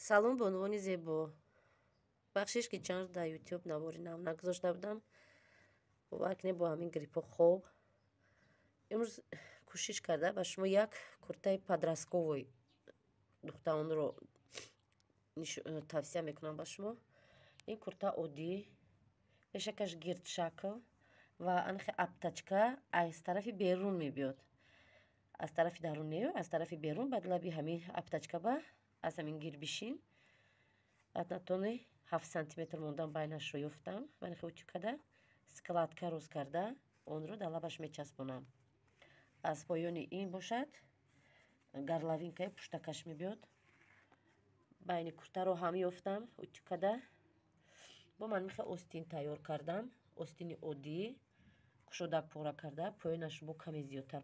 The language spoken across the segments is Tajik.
Салом бонувони зебо. Бахшиш ки чанд дар YouTube навори нав нагузошта будам. Бовар кунед, бо ҳамин гриппо хоб. Имрӯз кӯшиш карда ба шумо як куртаи подростковый духтаронро тавсия мекунам ба шумо. Ин курта оддӣ, пешакаш гирдшакл ва анхе обтачка аз тарафи берун мебиёд. Аз тарафи дарун не, аз тарафи берун баъд лаби ҳамин обтачка ба аз ҳамин гирбишин атнатони 7 сантиметр мондан байнашро ёфтам. Манхе утюг карда, складка рост карда, онро дар лабаш мечаспонам. Аз поёни ин бошад горловинкаи пуштакаш мебиёд. Байни куртаро ҳам ёфтам утюг карда. Бо ман михе остин тайёр кардам. Остини оддӣ, кушодак пора карда, поёнаш бо каме зиёдтар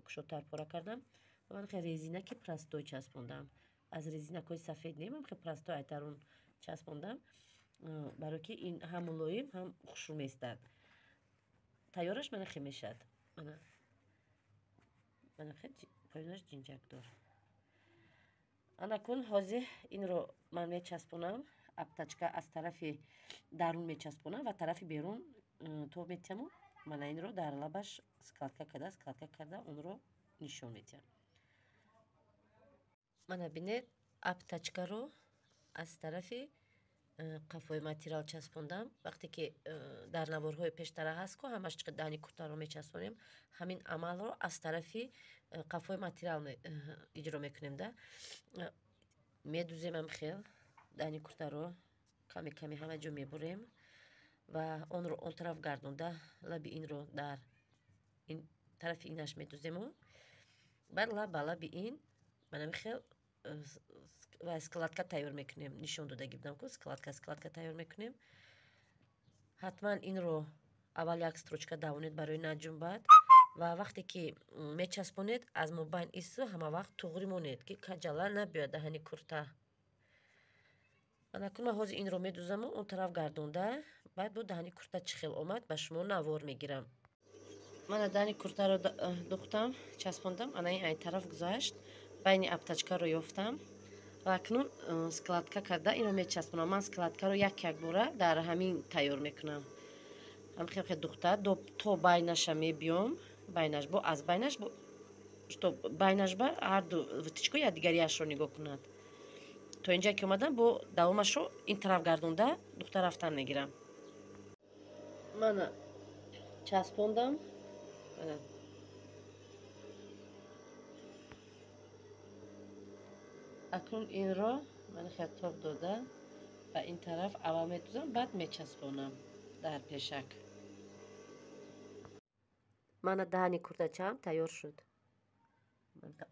кушодтар пора кардам. Ва ман хе резинаки простой часпондам. Аз резинакҳои сафед не, ман хе простой айтарун часпондам, барои ки ин ҳам мулоим, ҳам хушрӯ меистад. Тайёраш мана хе мешавад. Мана хе поёнаш ҷинҷакдор. Анакун ҳозир инро ман мечаспонам. Обтачка аз тарафи дарун мечаспонам ва тарафи берун то метиҳаму мана инро дар лабаш складка карда онро нишон медиҳам. Мана бинед, обтачкаро аз тарафи қафои материал часпондам. Вақте ки дар наворҳои пештара ҳаст ку ҳамаш дани куртаро мечаспонем, ҳамин амалро аз тарафи қафои материал иҷро мекунем да. Медуземам хел дани куртаро каме каме ҳама ҷо мебурем ва онро он тараф гардонда лаби инро дар ин тарафи инаш медузему баъд лаб ба лаби ин манами хел ва складка тайёр мекунем. Нишон додаги будам ку складка тайёр мекунем. Ҳатман инро аввал як строчка давонед барои наҷунбад ва вақте ки мечаспонед аз мобайн ису ҳама вақт туғри монед ки каҷала набиёяд даҳани курта. Анакун ман ҳозир инро медузаму он тараф гардонда баъд бо даҳани курта чӣ хел омад ба шумо навор мегирам. Мана даҳани куртаро духтам, часпондам, ана ин ай тараф гузашт, байни обтачкаро ёфтам ва акнун складка карда инро мечаспонам. Ман складкаро як як бора дар ҳамин тайёр мекунам. Ҳамхел хел духта то байнаша мебиём, байнаш бо аз байнаш бо што байнаш ба ҳарду вытичко якдигариашро нигоҳ кунад. То инҷа ки омадам бо давомашро ин тараф гардонда духта рафтан мегирам. Мана часпондам. Акнун инро ман хел тоб дода ба ин тараф аввал медузам, баъд мечаспонам дар пешак. Мана даҳани куртачаам тайёр шуд.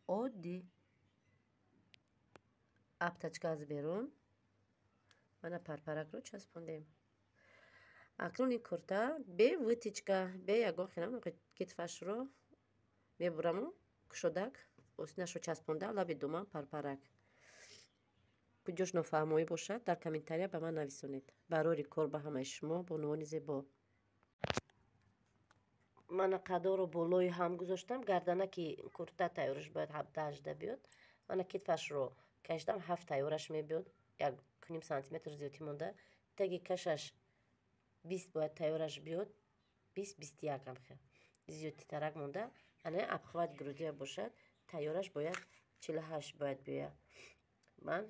Оддӣ. Обтачка аз берун. Мана парпаракро часпондем. Акнун ин курта бе вытичка, бе ягон хелам китфашро мебураму кушодак остинашро часпонда лаби думан парпарак. Куҷош нофаҳмоӣ бошад дар комментария ба ман нависонед. Барори кор ба ҳамаи шумо бонувони зебо. Мана қадоро болои ҳам гузоштам. Гарданаки курта тайёраш бояд 17-18 биёд. Мана китфашро кашидам, 7 тайёраш мебиёд, 1.5 сантиметр зиёдтӣ монда. Таги кашаш 20 бояд тайёраш биёд, 20-21 ҳам хел зиёдтитарак монда. Ана обхват грудия бошад, тайёраш бояд 48 бояд биёяд. Ман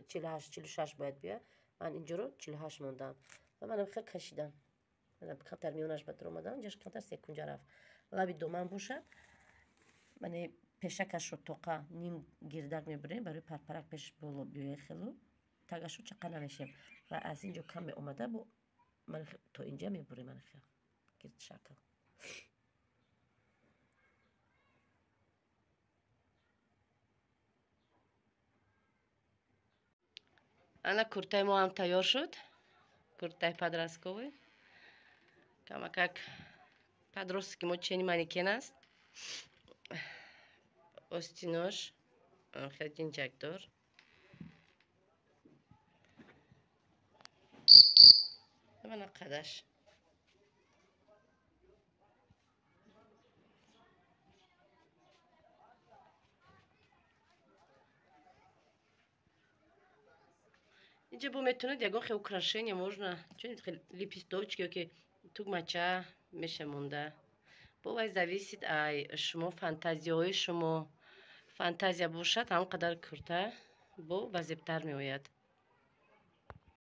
48-46 бояд биёяд. Ман инҷоро 48 мондам ва манам хел кашидам. Манам камтар миёнаш ба дур омадам, инҷош камтар секунҷа рафт. Лаби доман бошад, мане пешакашро тоқа ним гирдак мебурем барои парпарак пеш боло биёяд хелу тагашро чақа намешем ва аз инҷо каме омада бо ман то инҷа мебурем ман хел гирдшакл. Ана куртаи мо ҳам тайёр шуд. Куртаи подростковый. Камакак подростки мо чени манекен аст. Остинош хел ҷинҷакдор. Мана қадаш. Инҷа бо метавонед ягон хел украшения, можно чун лепесточки ёки тугмача меша монда. Бо вай зависит ай шумо, фантазияҳои шумо. Фантазия бошад, ҳамон қадар курта бо вазебтар меояд.